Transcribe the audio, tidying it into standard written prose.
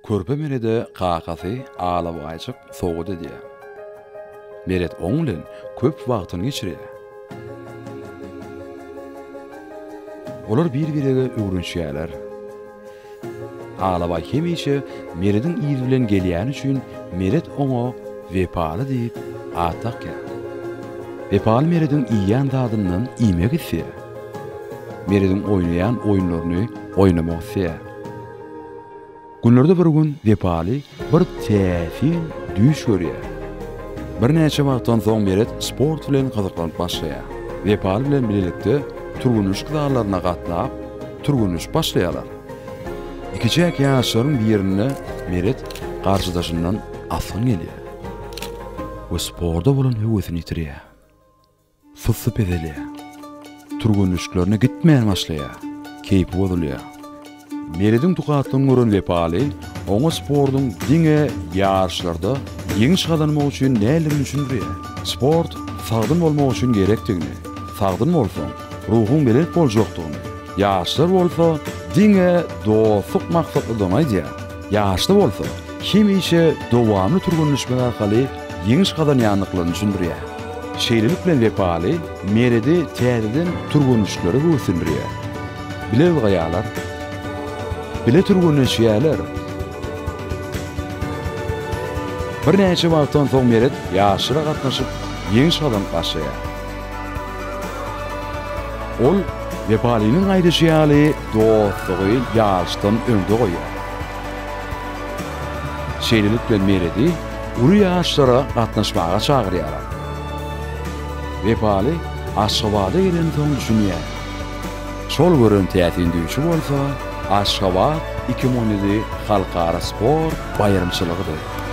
Körpe Merede kakasy alabaýjyk sowgat edýär. Meret oň bilen köp wagtyny geçirýär. Olar bir-birege öwrenişýärler. Alabaý hemişe Merediň yzy bilen gelýäni üçin Meret oňa Wepaly diýip at dakýar. Wepaly Merediň iýýän zadyndan iýmek isleýär. Merediň oýnaýan oýunlaryny oýnamak isleýär. Günlerde bir gün Wepaly bir täsin düýş görýär. Birnäçe wagtdan soň Meret sport bilen gyzyklanyp başlaýar. Wepaly bilen bilelikde türgenleşik zallaryna gatnap, türgenleşip başlaýarlar. Ikiçäk ýaşlaryň birinde Meret garşydaşyndan asgyn gelýär we sporta bolan höwesini ýitirýär. Sussy peselýär. Türgenleşiklerine gitmän başlaýar. Keýpi bozulýar. Merediň tukatlygyny gören Wepaly oňa sportuň diňe ýaryşlarda ýeňiş gazanmak üçin däldigini düşündirýär. Sport sagdyn bolmak üçin gerekdigini, sagdyn bolsaň, ruhuň belent boljakdygyny, ýaryşlar bolsa diňe dostluk maksatlydygyny aýdýar. Ýaryşda bolsa hemişe dowamly türgenleşmek arkaly ýeňiş gazanýandyklaryny düşündirýär. Şeýlelik bilen Wepaly Meredi täzeden türgenleşiklere höweslendirýär. Bile ylgaýarlar. Bile türgenleşýärler. Birnäçe wagtdan soň Meret ýaryşlara gatnaşyp, ýeňiş gazanyp başlaýar. Ol Wepalynyň aýdyşy ýaly dostlugy ýaryşdan öňde goýýar. Şeýlelik bilen Meredi uly ýaryşlara gatnaşmaga çagyrýarlar. Wepaly Aşgabada gelensoň düşünýär. Şol gören täsin düýşi bolsa Aşgabat 2017 halkara sport baýramçylygydy.